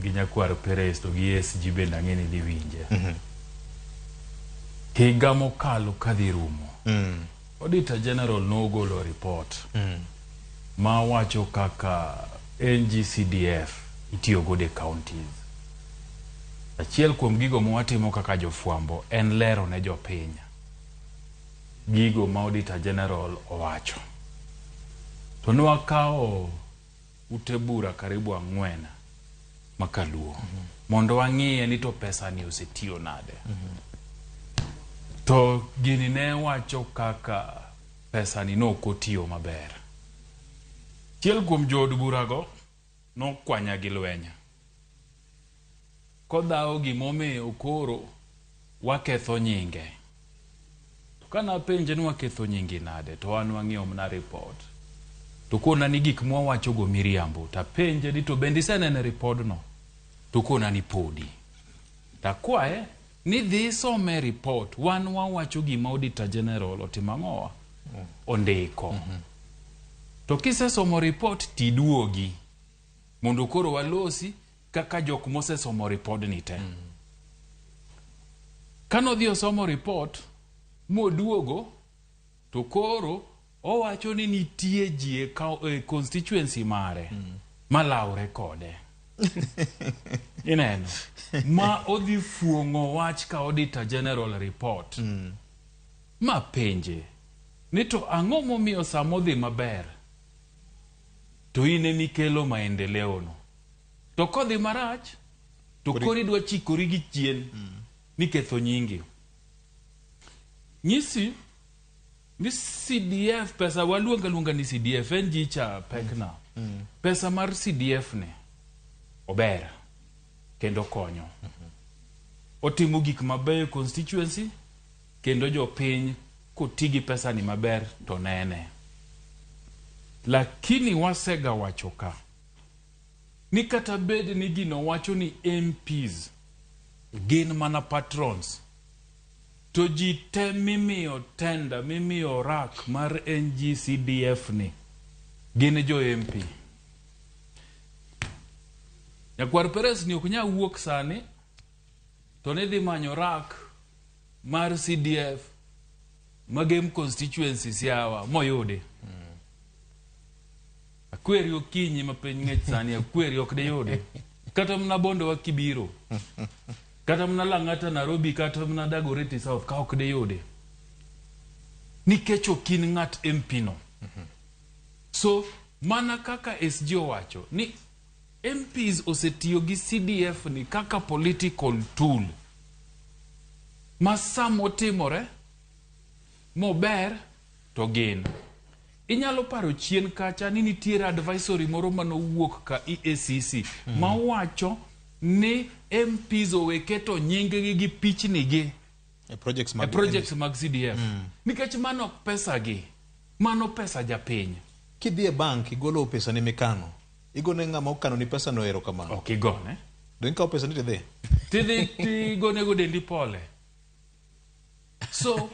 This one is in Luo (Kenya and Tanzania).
gi nyakwar Perez to gi SG bende ang'e ni dhi winje. Higa mokalo kadhi rumo. Auditor General nogolo report ma wacho kaka NGCDF itiyo godo e counties. Achiel kuom gigo mwatimo kaka jofwambo en lero ne jopiny gigo ma Auditor General owacho. To nwakawo ute bura karibu 4 makaluo mondo wang'iye ni to pesa ni osetiyo nade. To gini ne wacho kaka pesa ni nok otiyo maber. Achiel kuom jood burago nokwanya gi lweny. Kodhawo gimomiyo koro waketho nyinge. To kanapenje ni waketho nyingi nade to an wang'iyo mana report. To kona ni gik mwawacho go miriambo. Tapenje ni to bende iseneno ripodno? To kona ni podi. Takwaye ni dhi some report. Wan wawacho gima Auditor General otimo ang'owa? Ondiko. To kisesomo report tiduogi mondo koro walosi kaka jok mosesomo ripodni te. Kanodhi osomo report moduogo to koro owacho ni nitie ji e constituency mare malawre kode. Ineno? Ma odhi fuong'o wach ka Auditor General report. Ma penje ni to ang'o momiyo sama odhi maber to in emikelo maendeleo no. To kodhi marach to koro idwa chikori gi chien ni ketho nyingi. Nyisi ni CDF pesa waluonga luonga ni CDF en ji cha pekna. Pesa mar CDF ni ober kendo konyo. Otimo gik mabeyo e constituency kendo jopiny koti gi pesa ni maber to nene. Lakini wasega wacho ka ni kata bed ni gino wacho ni MPs gin mana patrons to ji te mimiyo tender mimiyo rak mar NGCDF ni gin jo MP. Nyakwar Perez ni ok nyal wuok sani to ni dhi manyo rak mar CDF magem constituency Siawa moyudi. Akweri okinyi ma piny ng'ech sani akweri ok diyudi. Kata mana Bondo wa kibiro. Kata mana Lang'ata Nairobi kata mana Dagoretti South ka ok diyudi. Nikech ok in ng'at MP no. So mana kaka SG owacho ni MPs osetiyo gi CDF ni kaka political tool ma samotimore mober to gin. Inyalo paro chien kacha ni nitiere advisory moro manowuok ka EACC mawacho ni MPs owe keto nying-gi gi pichni gi E projects e mag projects mag CDF. Nikech mano ok pesa gi. Mano pesa japiny. Kidhi e bank igolo pesa ni mikano. Igone ng'ama okano ni pesa no erokamano. Ok igone. Dong ikawo pesa ni tidhi. Tidhi tigonego dendi pole. So